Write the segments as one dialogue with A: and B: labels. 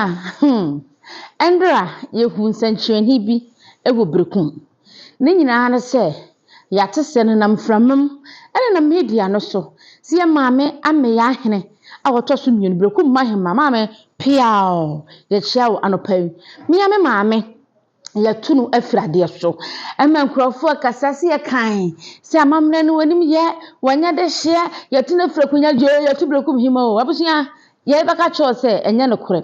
A: Abusua, hmm, ɛndra yɛhuu nsɛnkyerɛnne bi wɔ Berekum. Ne nyinaa ne sɛ, yɛate sɛ nenam mframa mu nenam media no so sɛ yɛn maame Ameya Ahene a ɔtɔ so mmienu, Berekum mma ahemmaa, maame Peaw, yɛkyia wo anɔpa yi. Me ara me maame yɛatu no afiri adeɛ so. Ɛma nkurɔfoɔ kasa sɛ yɛkan sɛ amammerɛ no wɔnim yɛ, wɔnyɛ dehyeɛ, yɛatu no afiri akonnwa gyee, yɛatu Berekum hema o. Abusua, yɛbɛka kyerɛ wo sɛ ɛnyɛ nokorɛ.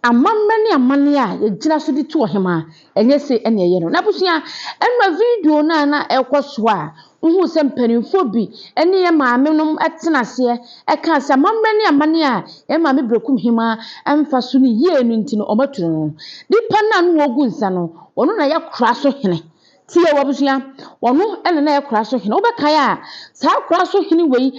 A: Amammerɛ ne amanneɛ a yɛgyina so de tu ɔhemaa, ɛnyɛ sei ɛna ɛyɛ no. Na abusua, ɛnna video no a na ɛrekɔ so a, Wohuu sɛ mpanimfoɔ bi ne yɛn maamenom tena aseɛ kaa sɛ amammerɛ ne amanneɛ a yɛn maame Berekum Hemaa mfa so no yie no nti no, wɔatu no. Nipa no a na ɔregu nsa no, ɔno na ɛyɛ kora so hene. Tie o abusua, ɔno na na ɛyɛ kora so hene. Wobɛkae a, saa kora so hene wei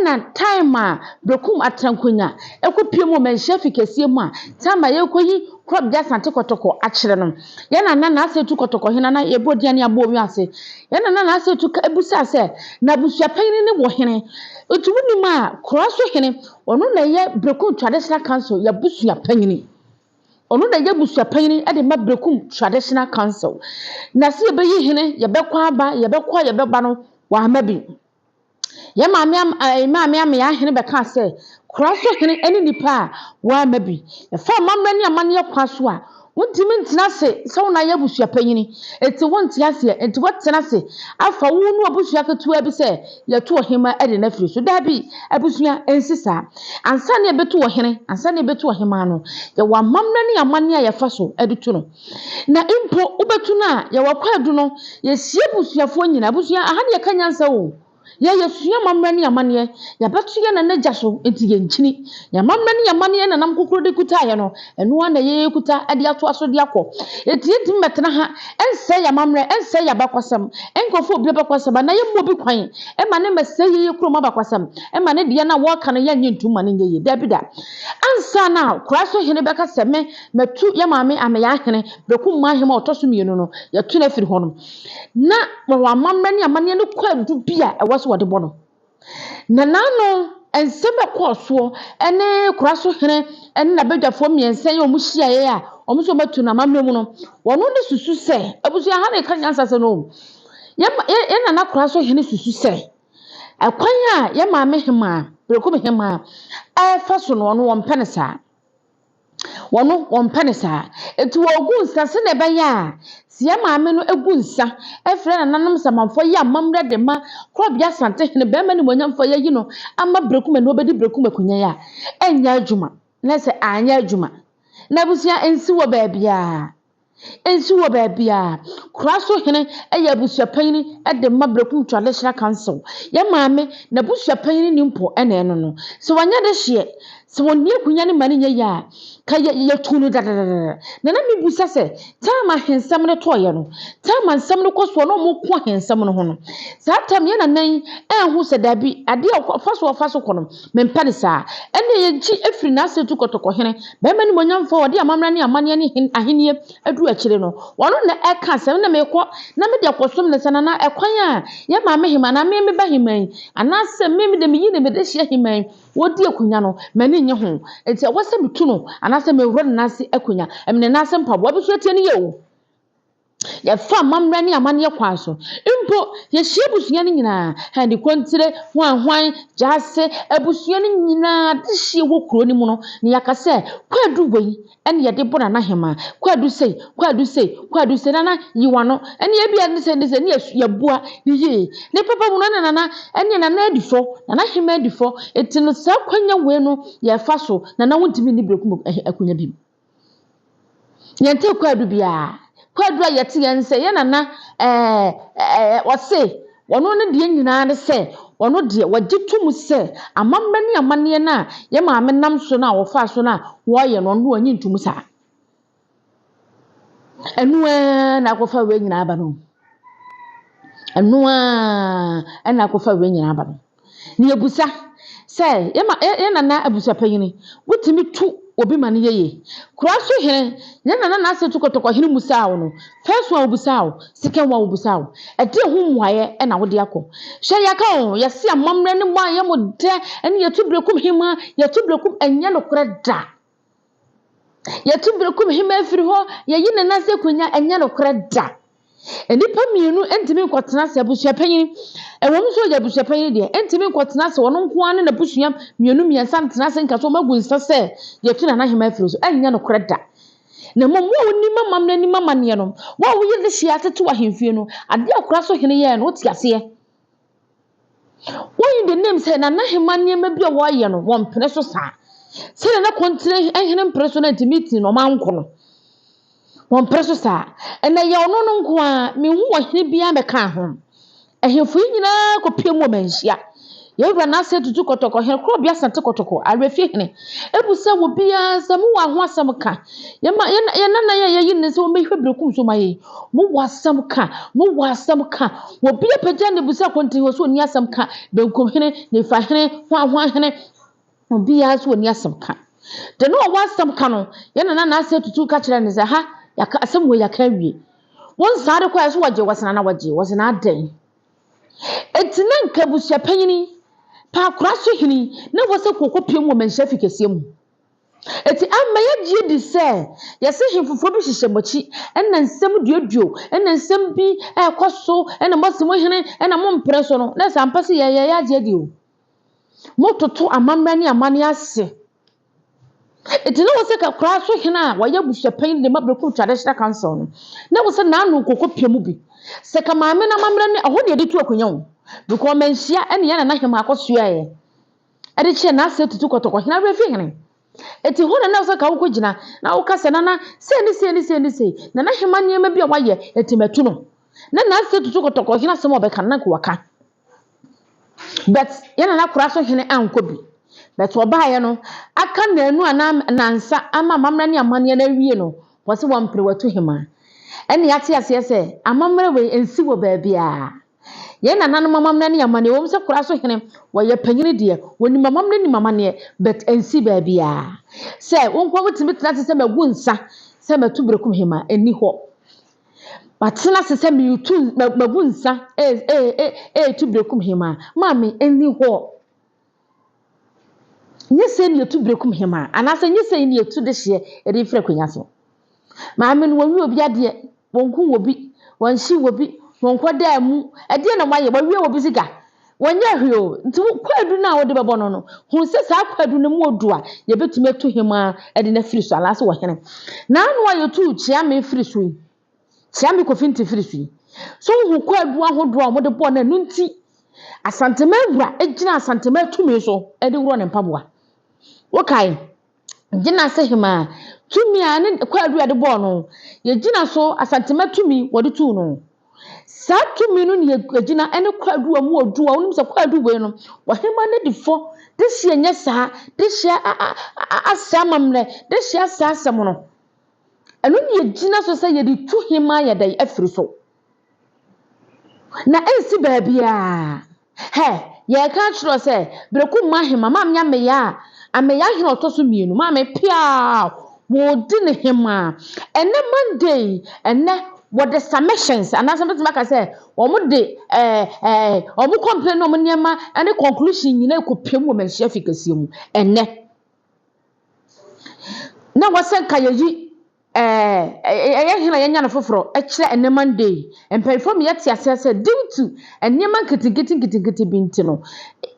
A: na time a Berekum Atrankonya kɔpue mu wɔ Manhyia fi kɛseɛ mu a, time a yɛrekɔyi Korɔbea Asante Kɔtɔkɔ akyerɛ no, yɛn nana Naasetu Kɔtɔkɔ hene na yɛbɔ din a na yɛabɔ wiase. Yɛn nana Naasetu ka bisaa sɛ, Na abusuapanyin no wɔ hene? Nti wonim a, Kora so hene, ɔno na ɛyɛ Berekum Traditional Council y'abusuapanyin. Ɔno na ɛyɛ abusuapanyin de ma Berekum Traditional Council. Na sɛ yɛbɛyi hene, yɛbɛkɔ aba, yɛbɛkɔ a yɛbɛba no, wamma bi. Yɛn maame am ɛɛ maame Ameya hene bɛkaa sɛ, Kora so hene ne nnipa a wɔamma bi. Ɛfa amammerɛ ne amanneɛ kwan so a, wontumi ntena ase sɛ wo na ayɛ abusua panyin. Enti wonte aseɛ. Enti woatena ase afa wo ne w'abusua ketewa bi sɛ yɛto ɔhemmaa de no afiri so. Dabi, abusua, ɛnsi saa. Ansa na yɛbɛtu ɔhene, ansa na yɛbɛtu ɔhemmaa no, yɛwɔ amammerɛ ne amanneɛ a yɛfa so de tu no. Na mpo wobɛtu no a, yɛwɔ kwaadu no, yɛhyia abusuafoɔ nyinaa. Abusua, aha ne yɛka nyansa o. Yɛ yɛsua amammerɛ ne amanneɛ. Yɛabɛto yɛn nana gya so, nti yɛnkyini. Yɛn amammerɛ ne yɛn amanneɛ nanam kokoro de kutaeɛ no, ɛno ara na yɛkuta de atoa so de akɔ. Enti yɛntumi mmɛtena ha nsɛe yɛn amammerɛ, nsɛe yɛn abakɔsɛm, nkurɔfoɔ obi abakɔsɛm anaa yɛmma obi kwan mma ne mmɛsɛe yɛn kurom abakɔsɛm, mma ne deɛ no a wɔreka no yɛnnye ntom ma no nyɛ yie. Dabi da. Ansa na Kora so hene bɛka sɛ me Matu yɛn maame Ameyaa hene Berekum Mahema a ɔtɔ so mmienu no, yɛatu no afiri hɔ no, na wɔwɔ amammerɛ ne amanneɛ ne kwaadu bi a ɛwɔ sɛ wɔde bɔ no. Na n'ano nsɛm a ɛkɔɔ soɔ ne kora so hene ne n'abadwafoɔ mmiɛnsa yi a wɔhyiaeɛ a wɔn nso wɔatu no amammerɛ mu no, wɔn ne susu sɛ, abusua ha na ɛka nyansa sɛ no, yɛn nana kora so hene susu sɛ, ɛkwan a yɛn maame hemaa, Berekum hemaa, ɛrefa so no, ɔno wɔmpɛ no saa. Wɔn, wɔmpɛ no saa. Enti wɔgu nsa sɛdeɛ ɛbɛyɛ a sɛ yɛn maame no gu nsa frɛ nananom nsamanfoɔ yɛ amammerɛ de ma Korɔbea Asantehene, barima animuonyamfoɔ a yɛayi no ama Berekum na ɔbɛdi Berekum akonnwa yi a, ɛnyɛ adwuma. Na sɛ anyɛ adwuma, na abusua nsi wɔ baabiara. Nsi wɔ baabiara. Kora so hene yɛ abusuapanyin de ma Berekum Traditional Council. Yɛn maame, n'abusuapanyin ni mpo na ɛno no. Sɛ wanyɛ dehyeɛ, sɛ wɔnni akonnwa no ma no nyɛ yie a, ka yɛ yɛtuu no dadadada. Na na mebisa sɛ, time ahensɛm no tɔeɛ no, time a nsɛm no kɔ soɔ na wɔko ahensɛm no ho no, saa time yɛn nana yi anhu sɛ daabi, adeɛ a ɔfa so ɔfa so kɔ no, mempɛ no saa. Ɛnneɛ yɛgye firi n'asetu kɔtɔkɔhene Barima animuonyamfoɔ a ɔde amammerɛ ne amanneɛ ne hen ahennie aduru akyire no, ɔno na ɛka asɛm na mekɔ na mede akɔsom no sɛ nana ɛkwan a yɛn maame hema anaa me me ba hema yi anaasɛ me mede meyi ne mede hyia hema yi wɔdi akonnwa no m'ani nnye ho nti ɛwɔ sɛ metu no anaasɛ mewura ne nan ase akonnwa ɛme ne nan ase mpaboa bi so atie no yɛ o. Yɛfa amammerɛ ne amanneɛ kwan so. Mpo, yɛhyia abusua no nyinaa, Henry Kontire, hwan hwan, Gyasi, abusua no nyinaa adehyeɛ wɔ kuro no mu no, na yɛaka sɛ, Kwadu wei ɛne yɛde bɔ Nana Hemaa, Kwadu sei, Kwadu sei, Kwadu sei, Nana yi w'ano, ɛne ebia ne sei ne sei, ne yɛbua ne yie. Ne papa mu no ɛne Nana, ɛne Nana adi fɔ, Nana Hemaa adi fɔ, enti no saa kwanya wei no yɛfa so, Nana wontumi nni Berekum akonnwa bi mu. Yɛntee kwaadu biara. Kwaadu a yɛte yɛn sɛ yɛn nana ɛɛ ɛɛ ɔse ɔno ne deɛ nyinaa ne sɛ ɔno deɛ wɔgye to mu sɛ amammerɛ ne amanneɛ no a yɛn maame nam so no a wɔfaa so no a wɔreyɛ no ɔno deɛ ɔnye ntom saa. Ɛno ara na akɔfa wei nyinaa aba no. Ɛno ara na akɔfa wei nyinaa aba no. Na yɛbisa sɛ, yɛn ma yɛn nana abusuapanyin, wotumi tu obi ma no yɛ yie? Kura so hene, yɛn nana n'ase tu kɔtɔkɔ hene musaa wo no, first one obisaa wo, second one obisaa wo, ɛdeɛ ho mmuaeɛ na wode akɔ? Hwɛ yɛaka o, yɛse amammerɛ ne mo a yɛ mo dɛ, ɛne yɛtu berekum hema, yɛtu berekum, ɛnyɛ nokorɛ da. Yɛtu Berekum hemmaa firi hɔ, yɛyi ne nan ase akonnwa, ɛnyɛ nokorɛ da. Nnipa mmienu ntumi nkɔtena ase, abusuapanyin, ɛwom sɛ ɔyɛ abusuapanyin deɛ, ntumi nkɔtena ase, ɔno nko ara ne n'abusua mmienu mmiɛnsa ntena ase nka sɛ wɔagu nsa sɛ yɛtu Nana Hemaa afiri so. Ɛnyɛ nokorɛ da. Na mmom wo a wonim amammerɛ nim amanneɛ no, wo a woyɛ dehyeɛ atete w'ahemfie no, adeɛ a Kora so hene yɛɛ no, wote aseɛ. Woyi the name sɛ Nana Hemaa nneɛma bi a wɔyɛ no, wɔmpene so saa. Sɛdeɛ na Kɔntire hene mpere so na nti meeting no ɔmanko no. Wɔmpere so saa. Ɛnna ɛyɛ ɔno no nko ara, menhu ɔhene biara mmɛkaa ho. Ahemfo yi nyinaa kɔpue mu wɔ manhyia. Yɛn wura Nase Tutu Kɔtɔkɔ, hene korɔbea Asante Kɔtɔkɔ, Awerɛfie hene, ɛbu sɛ obiara sɛ mowɔ ho asɛm ka. Yɛn ma yɛn yɛn nana yɛ yɛyi ne sɛ wɔmmɛhwɛ berekum so ma yɛn. Mowɔ asɛm ka, mowɔ asɛm ka. Obi apagya ne bu sɛ kɔntene wɔ so ɔnni asɛm ka. Benkum hene, nifa hene, hwanhwan hene, Obiara nso ɔnni asɛm ka. Deɛ na ɔwɔ asɛm ka no, yɛn nana Nase Tutu ka kyerɛɛ no sɛ, ha, yɛaka asɛm wei yɛaka awie. Wo nsaa de kɔɛ so wɔgye wɔse nana wɔgye wɔse na adɛn? Enti na nka abusuapanyini, paakora so hene, na ɛwɔ sɛ koko pie mu wɔ manhyia fi kɛseɛ mu. Enti amma yɛgye di sɛ yɛse hemfofoɔ bi hyehyɛ mo akyi, ɛna nsɛm duoduo, ɛna nsɛm bi ɛrekɔ so, ɛna moasi mo hene, ɛna mompere so no, na ɛsɛ ampa sɛ yɛyɛ yɛagye adi o. Mototo amammerɛ ne amanneɛ ase. Enti na wɔsɛ kakra so hene a wɔyɛ abusuapanyin de ma Berekum Traditional Council no, na wɔsɛ n'ano nkoko pia mu bi. Sɛ ka maame no amammerɛ ne ɛhɔ na yɛde tu akonnwa o. Because manhyia ɛne yɛn nana hema akɔsoɛɛ ɛde kyerɛ n'ase tutu kɔtɔkɔ hene awerɛfi hene. Enti hɔ na na sɛ ka wokɔgyina na woka sɛ nana sei ne sei ne sei ne sei, nana hema nneɛma bi a wayɛ enti matu no. Na n'ase tutu kɔtɔkɔ hene asɛm a ɔbɛka no na nka waka. But yɛn nana kora so hene ankɔ bi. But ɔbaeɛ no, aka nnanu anaa nnansa ama amammerɛ ne amanneɛ no awie no, wɔse wɔmpere watu hemaa. Ɛne yɛate aseɛ sɛ amammerɛ wei ɛnsi wɔ baabiara. Yɛn nananom amammerɛ ne amanneɛ, ɛwom sɛ kora so hene wɔyɛ panyini deɛ, wɔnim amammerɛ nim amanneɛ, but ɛnsi baabiara. Sɛ wo nkoa wotumi tena ase sɛ magu nsa sɛ matu berekum hemaa, ɛnni hɔ. Matena ase sɛ meretu mabu nsa retu berekum hemaa. Maame, ɛnni hɔ. Nyɛ sei na yɛtu berekum hemaa, anaasɛ nyɛ sei na yɛtu dehyeɛ de firi akonnwa so. Maame no, wɔnwi obi adeɛ, wɔnku obi, wɔnhye obi, wɔnkɔdaa mu. Ɛdeɛn na wɔayɛ? Wɔawie obi sika. Wɔnyɛɛ hwee o. Nti wo kwaadu no a wode bɛbɔ no no, hu sɛ saa kwaadu no mu odu a, yɛbɛtumi atu hemaa de no afiri so anaasɛ ɔhene. N'ano a yɛtuu Kyeame firi so yi, Kyeame Kofi Nti firi so yi, so wohu kwaadu ahodoɔ a wɔde bɔɔ no ɛno nti Asanteman wura gyina Asanteman tumi so de worɔ ne mpaboa. Wokae? Gyina ase hemaa tumi a ne kwaadu a yɛde bɔɔ no, yɛgyina so Asantema tumi wɔde tuu no. Saa tumi no na yɛgyina ne kwaadu a mu odu a wonim sɛ kwaadu wei no, ɔhemaa no adi fɔ, dehyeɛ nyɛ saa, dehyeɛ asɛ amammerɛ, dehyeɛ asɛ asɛm no. Ɛno na yɛgyina so sɛ yɛde tu hemaa yɛ dɛn afiri so. Na ɛnsi baabiara. Hɛ! Yɛreka akyerɛ wo sɛ, Bereku mma hema, maame Ameyaa a, Ameyaa hene a ɔtɔ so mmienu, maame Piaa, wɔredi ne hemaa. Ɛnnɛ Monday yi, ɛnnɛ wɔde submissions, anaasɛ mɛtumi aka sɛ wɔde ɛɛ ɛɛ wɔn complain ne wɔn nneɛma ne conclusion nyinaa rekɔpiem wɔ Manhyia Fi kɛseɛ mu ɛnnɛ. Na wɔsɛ nka yɛyi Ɛɛ, ɛyɛ hena a yɛanya no foforɔ kyerɛ ɛnnɛ Monday yi? Mpanyinfoɔ ma yɛte aseɛ sɛ due to nneɛma nketenkete nketenkete bi nti no,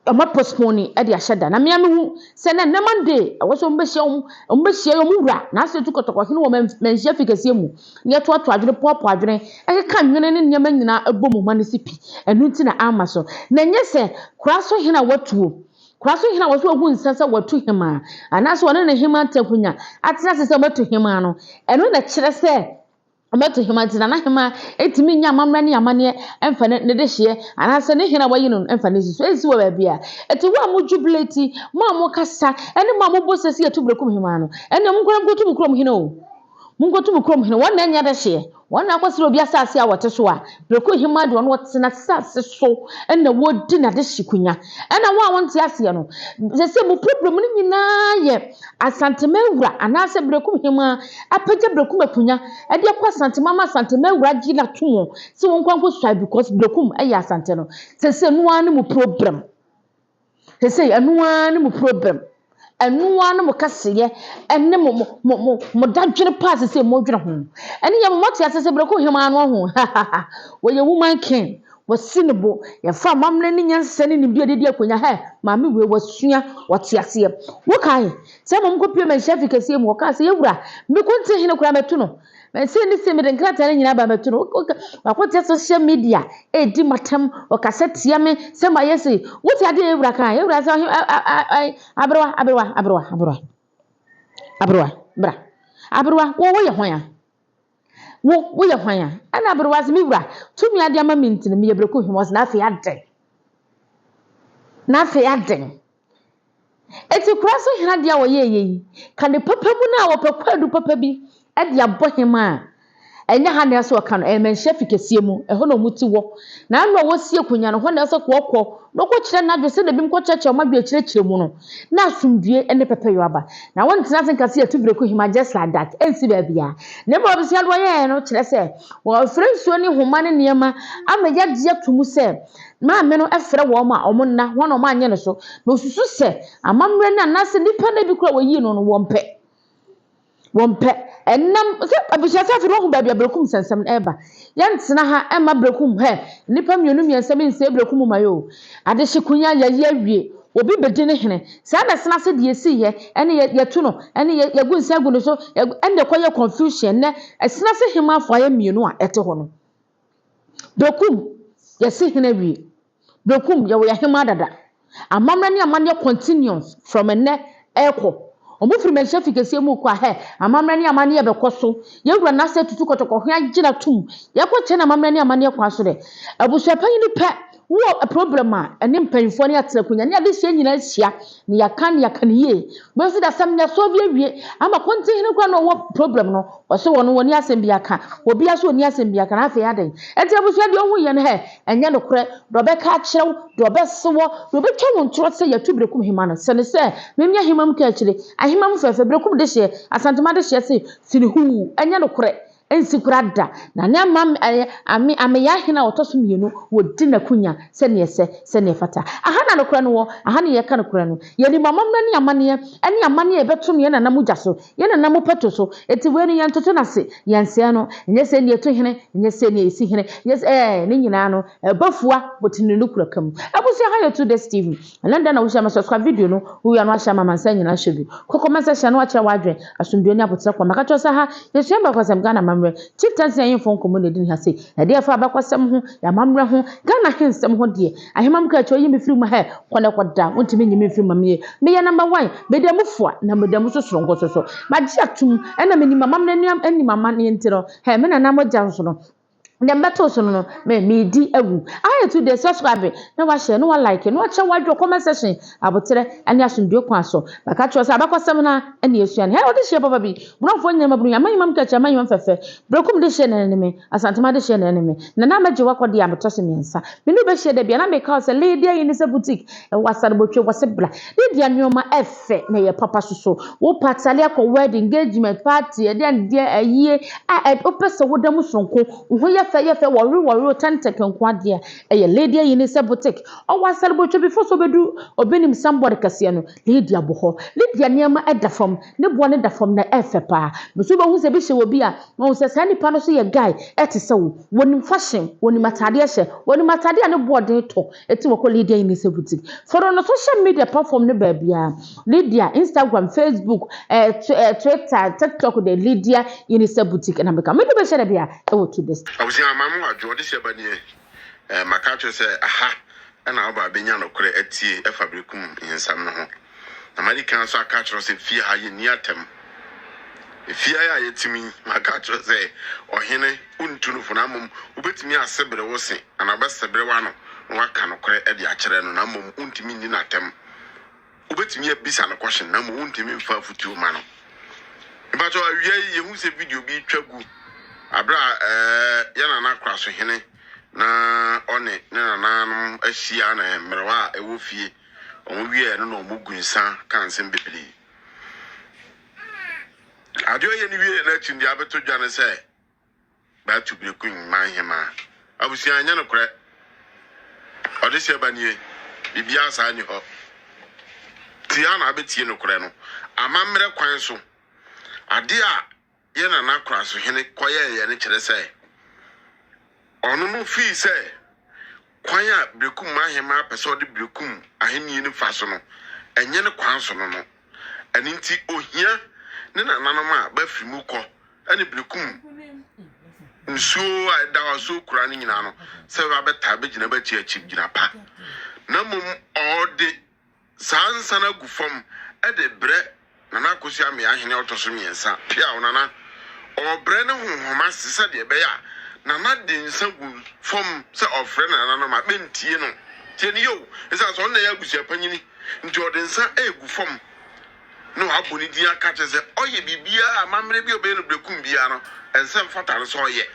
A: wɔn postpone de ahyɛ da. Na mmea mehu sɛ na ɛnnɛ Monday ɛwɔ sɛ wɔbɛhyia wɔn, wɔbɛhyia wɔn wura na asɛ tu kɔtɔkɔhene wɔ manhyia fi kɛseɛ mu na yɛtoatoa adwene, poapoa adwene, ɛkeka nwene ne nneɛma nyinaa bɔ mu ma no si pi. Ɛno nti na amma so. Na ɛnyɛ sɛ kora so hene a watuo Kora so hene a wɔso wagu nsa sɛ watu hemaa, anaasɛ ɔne ne hemaa ntakunya atena ase sɛ wɔatu hemaa no, ɛno na ɛkyerɛ sɛ wɔatu hemaa nti na n'ahemaa ntumi nyɛ amammerɛ ne amanneɛ mfa ne ne dehyeɛ anaasɛ ne hene a wayi no no mfa ne si so. Ɛnsi wɔ baabi a. Enti wo a mo jubilate, mo a mokasa, ne mo a mobɔ se sɛ yɛtu berekum hemaa no, ɛnneɛ monkɔ na monkɔtu mo kurom hene o. Monkotu mo kurom hene, wɔn na ɛnyɛ dehyeɛ, wɔn na akɔsrɛ obi asase a wɔte so a, prɛko hemaa deɛ ɔno ɔte n'asase so na wɔdi n'adehye kunya. Ɛna wɔn a wɔnte aseɛ no, sɛ mo problem no nyinaa yɛ Asanteman wura anaasɛ Berekum hemaa apagya Berekum akunya de akɔ Asanteman ama Asanteman wura agye no ato mu sɛ wɔnkɔ nkɔsuae because Berekum yɛ Asante no, sɛsɛ no ara ne mo problem. Sesei ɛno ara ne mo problem. Ɛno ara ne mo kɛseyɛ ne mo mo mo mo mo dadwene paa sese mo dwene ho. Ɛne yɛ mo mote ase sɛ berɛko hemaa no ahu hahaha wɔyɛ woman king wɔsi ne bo yɛfa amammerɛ ne nyansa ne nimdeɛ de di akonnwa hɛ maame wei wasua wɔte aseɛ wokae sɛ mmom kɔpie manhyia fi kɛseɛ mu wɔkaa sɛ yɛwura me konti hene koraa mɛto no Sei ne sei, mede nkrataa no nyinaa ba bɛto no. Wakɔtena social media redi m'atɛm, ɔkasa tia me sɛ mayɛ sei. Wote adeɛ a yɛwura kaa? Yɛwura sɛ ɔhe aberewa, aberewa, aberewa, aberewa, aberewa, bra. Aberewa, wo woyɛ hwan a? Wo woyɛ hwan a? Ɛna aberewa sɛ me wura, tumi ade ama me nti no meyɛ berɛku hema. Ɔsɛ na afei adɛn? Na afei adɛn? Enti kura so hena deɛ a wɔyɛeɛ yi, ka ne papa mu no a wɔpɛ kwaadu papa bi de abɔ hema a, ɛnyɛ ha na ɛsɛ ɔka no, ɛyɛ manhyia fi kɛseɛ mu, ɛhɔ na wɔn ti wɔ. Na ano a wɔsi akonnwa no, hɔ na ɛsɛ kɔɔkɔ na ɔkɔkyerɛ n'adwene sɛdeɛ ebinom kɔkyerɛkyerɛ wɔn adwene kyerɛkyerɛ mu no, na asomdwie ne pɛpɛyɔ aba. Na wontena ase nka sɛ yɛtu berɛku hema just like that, ɛnsi baabiara. Na mmom abusua deɛ wɔyɛeɛ no kyerɛ sɛ wɔfrɛ nsuo ne nhoma ne nneɛma ama yɛagye ato mu sɛ Maame no frɛ wɔn a wɔnna hɔ na wɔanyɛ no so, na osusu sɛ amammerɛ no anaasɛ nnipa no bi koraa a wɔyii no no wɔmpɛ. Wɔmpɛ. Ɛnam sɛ abusua sɛ afei wɔahu baabi a berekum nsɛnsɛm no ɛreba. Yɛntena ha mma berekum hɛ nnipa mmienu mmiɛnsa bi nsɛe berekum ma yɛ o. Adehye kunya yɛyɛ awie. Obi bedi ne hene. Saa na ɛsena ase deɛ ɛsiiɛ ɛne yɛtu no ɛne yɛgu nsa agu ne so ɛne ɛkɔyɛ confusion nnɛ ɛsena ase hemafo ayɛ mmienu a ɛte hɔ no. Bekum, yɛse hene awie. Bekum, yɛwɔ yɛn ahemaa dada. Amammerɛ ne amanneɛ continues from ɛnnɛ ɛrekɔ. Wɔn firi manhyia fi kɛseɛ mu rekɔ a, hɛ, amammerɛ ne amanneɛ bɛkɔ so. Yɛn wura Nasa atutu kɔtɔkɔhwe agye no atom. Yɛkɔ kyerɛ no amammerɛ ne amanneɛ kwan so dɛ. Abusua panyin pɛ, wowɔ problem a, ɛne mpanyinfoɔ ne atena akonnwa ne adehyeɛ nyinaa hyia na yɛaka na yɛaka no yie. Wei nso de asɛm no yɛasɔlve awie ama kɔntehene koraa na ɔwɔ problem no, Ɔse wɔn wɔnni asɛm biara ka, obiara nso ɔnni asɛm biara ka, na afei adɛn? Ɛnti abusua deɛ ɔhu yɛ no hɛ, ɛnyɛ nokorɛ, deɛ ɔbɛka akyerɛ wo, deɛ ɔbɛse wɔ, deɛ ɔbɛtwa wo ntorɔ sɛ yɛatu Berekum hema no, sɛ ne sɛ memmea hema mu kaakyire, ahema mu fɛɛfɛ, Berekum dehyeɛ, Asantema dehyeɛ se sini huu, ɛnyɛ nokorɛ, ɛnsi koraa da, na ne ama ame Ameyaa hene a ɔtɔ so mmienu, wɔdi n'akonya sɛdeɛ ɛsɛ, sɛdeɛ ɛfata. Aha na nokorɛ no wɔ, aha na yɛka nokorɛ no. Yɛnim amammerɛ ne amanneɛ, ɛne amanneɛ a yɛbɛto no yɛn nana mogya so, Yɛn nana mo pɛto so, enti wei no yɛntoto no ase, yɛnsɛe no, ɛnyɛ sɛ nea ɛto hene, ɛnyɛ sɛ nea ɛsi hene, ɛnyɛ sɛ ɛɛ, ne nyinaa no, ɛba fua, botene no kura ka mu. Abusua ha yɛ Two Days TV, ɛnɛ da na wohyia ma subscribe video no, wowie a na wahyɛ ama amansan nyinaa ahwɛ bi. Kɔ comment section na wakyerɛ w'adwene, asomdwoe ne aboterɛ kɔ. Maka kyerɛ sɛ ha, yɛsua abakɔsɛm, Ghana amammerɛ, Chieftaincy ahemfo nkɔmmɔ na ɛdi ne ha sei. Ɛdeɛ ɛfa abakɔsɛm ho, yɛn amammerɛ ho, Ghana ahensɛm ho deɛ, Ahemam ka kyerɛ oyi me firi mu hɛ kɔ na kɔ da wontumi nyi me mfiri mu meyɛ meyɛ number one meda mu fua na meda mu so soronko so so magye atum ɛna menim amammerɛ ne anim amanneɛ nti no hɛ me nana mogya nso no deɛ mbɛtoo so no no me medi awu ayɛ to deɛ subscribe na wahyɛ na wa like na wakyerɛ wadwo comment section aboterɛ ɛne asomdue kwan so bɛka kyerɛ sɛ abakɔsɛm no ɛne esua no hɛ ɔde hyɛ papa bi borɔfoɔ nyinaa mabunu yɛ amanyimam kɛkyɛ amanyimam fɛfɛ berɛkum de hyɛ na ɛne me Asantema adehyeɛ na ɛne me. Nana mɛgye w'akɔdeɛ a metɔ so mmiɛnsa. Me ne wo bɛhyia da bi a na meka wo sɛ Lydia Eunice Boutique ɛwɔ Asanobotwe wɔ se bra. Lydia nnoɔma ɛfɛ na ɛyɛ papa soso. Wo pɛ atade akɔ wedding, engagement, party, ɛdeɛn deɛ ayie a wopɛ sɛ woda mu soronko, wo ho yɛ fɛ yɛ fɛ wɔwe wɔwe wo tɛntɛk nko adeɛ a ɛyɛ Lydia Eunice Boutique ɔwɔ Asanobotwe before sɛ wobɛdu Obinim Sambɔre kɛseɛ no Lydia bɔ hɔ. Lydia nneɛma ɛda fam. Ne boɔ no da fam na ɛfɛ paa. Me nso wobɛhu sɛ ebi hyɛ obi a, wahu sɛ saa nipa no nso yɛ guy ɛte sɛ wo. Wɔnim fashion, wɔnim ataadeɛ hyɛ, wɔnim ataadeɛ a ne boɔ den tɔ. Eti wɔkɔ Lydia Enisa Boutique. Follow no social media platform no baabiara. Lydia, Instagram, Facebook, eh, Twitter, TikTok de Lydia Enisa Boutique na meka. Me de bɛhyɛ da bia ɛwɔ to this.
B: Abusua, maame wadwo, ɔde hyɛ ba nie. Eh, maka akyerɛ sɛ aha na woba abɛnya nokorɛ atie ɛfa berekum nsɛm no ho. Na madi kan nso aka akyerɛ wo sɛ fie ha yɛnni atɛm. Efie ha a yɛte mu yi, maka akyerɛ wo sɛ ɔhene wontu no fo na mmom wobɛtumi asebere wo se anaa wobɛsebere w'ano na woaka nokorɛ de akyerɛ no na mmom wontumi nni no atɛm. Wobɛtumi abisa no kɔhyen na mmom wontumi mfa afotuo ma no. Mpakyɛw awia yi yɛhu sɛ video bi retwa gu abere a ɛɛ yɛn nana Korasohene na ɔne ne nananom ahyia na mmerewa a ɛwɔ fie wɔn wieɛ no na wɔn gu nsa ka nsɛm bebree. Adeɛ ɔyɛ no wieɛ no akyi no deɛ abɛtɔ dwa no sɛ Batu Bereku Nman Hemaa. Abusua ɛnyɛ nokorɛ. Ɔdehyeɛ ba nie. Biribiara saa nni hɔ. Fie ha na abɛtie nokorɛ no. Amammerɛ kwan so, adeɛ a yɛn Nana Korasohene kɔyɛeɛ no kyerɛ sɛ ɔno no fii sɛ kwan a Berekum Ahemmaa pɛ sɛ ɔde Berekum ahenni no fa so no, ɛnyɛ ne kwan so no no. Ɛno nti, ohia ne nananom a bɛafiri mu kɔ ne Berekum nsuo a ɛda hɔ so kura no nyinaa no sɛ bɛba bɛtaa bɛgyina bɛakyi akyi gyina pa. Na mmom ɔde saa nsa no agu fam de rebrɛ Nana Akosua Ameya Ahene a ɔtɔ so mmiɛnsa, Peaw Nana. Ɔrebrɛ ne honhom ase sɛdeɛ ɛbɛyɛ a Nana de nsa gu fam sɛ ɔrefrɛ ne nananom a, bɛntie no. Tie no yie o, ɛsiane sɛ ɔno na ɛyɛ abusua panyini nti ɔde nsa regu fam na wabɔ ne din aka kyerɛ sɛ ɔyɛ biribiara amammerɛ bi a ɔbɛyɛ no berɛkum biara no, ɛnsɛ mfata no sɛ ɔyɛ.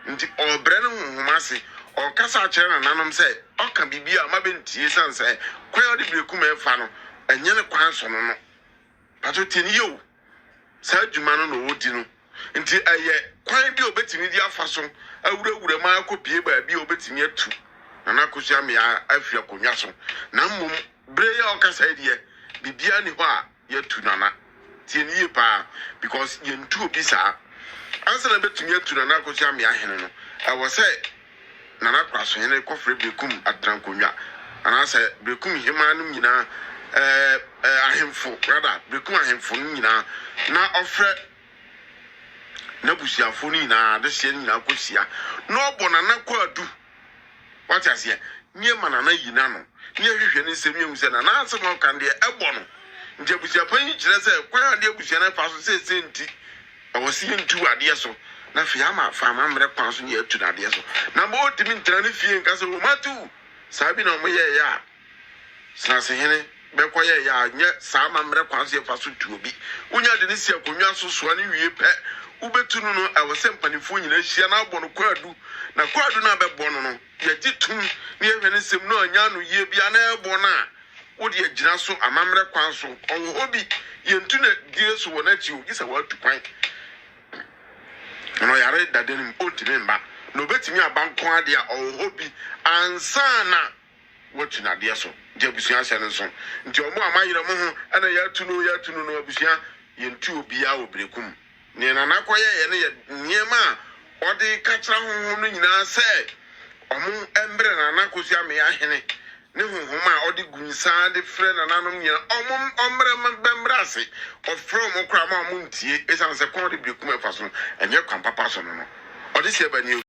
B: Nti ɔrebrɛ ne honhom ase, ɔrekasa akyerɛ nananom sɛ ɔka biribi a mma bɛntie ɛsiane sɛ kwan a ɔde berekum refa no, ɛnyɛ ne kwan so no no. Pato tie no yie o, saa adwuma no na ɔredi no. Nti ɛyɛ kwan bi a ɔbɛtumi de afa so awurawura mu akɔpie baabi a ɔbɛtumi atu Nana Akosua Ameyaa afiri akonnwa so. Na mmom berɛ yi a ɔkasa yi deɛ, biribiara nni hɔ a yɛatu Nana. Tie no yie paa because yɛntu obi saa. Ansa na bɛtumi atu Nana Akosua Amea hene no, ɛwɔ sɛ Nana Korasohene kɔfrɛ Berekum Atenankonnwa anaasɛ Berekum hemaa nom nyinaa ɛɛ ɛɛ ahemfo rather Berekum ahemfo no nyinaa na ɔfrɛ n'abusuafoɔ no nyinaa adehyeɛ no nyinaa kɔhyia na ɔbɔ Nana Kwaadu. Wate aseɛ? Nneɛma Nana yi n'ano, ne yɛhwehwɛ ne nsɛm yɛhu sɛ Nana asɛm a ɔka no deɛ ɛbɔ no. Nti abusua panyin kyerɛ sɛ kwan a ɔde abusua no afa so seesei nti, ɛwɔ sɛ yɛntu adeɛ so, na afei ama afa amammerɛ kwan so ne yɛatu no adeɛ so. Na ma ɔntumi ntena ne fie nka sɛ wɔatu. Saa bi na wɔyɛeɛ a Senasehene bɛkɔyɛeɛ a nyɛ saa amammerɛ kwan so yɛfa so tu obi. Wonya de no si akonnwa so soa no wie pɛ, wobɛtu no no, ɛwɔ sɛ mpanimfoɔ nyinaa hyia na abɔ no kwaadu. Na kwaadu no a bɛbɔ no no, yɛgye tom na yɛhwɛ ne nsɛm na ɔnya anoyie biara na ɛbɔ no a, wode agyina so amammerɛ kwan so. Ɔwɔ hɔ bi, yɛntu no die so wɔ n'akyi o, gye sɛ watu kwan. Na ɔyare dada no mu, ɔntumi mma. Na ɔbɛtumi aba nko ara deɛ a, ɔwɔ hɔ bi ansa na Wɔatu no adeɛ so nti abusua ahyɛ no nso nti ɔmo a moayerɛ mo ho ɛna yɛatu no yɛatu no no abusua yɛntu obiaa wɔ berekum neɛ Nana kɔyɛeɛ no yɛ nneɛma a ɔde ka kyerɛ ahonhom no nyinaa sɛ ɔmo mbrɛ Nana Akosua Amee Ahene ne honhom a ɔde gu nsa de frɛ nananom nyinaa ɔmo ɔmbrɛ bɛmbrɛ ase ɔfrɛ ɔmo koraa ma ɔmo ntie ɛsiane sɛ kwan a ɔde berekum ɛfa so no ɛnyɛ kwan papa so no no ɔde si ɛba nie.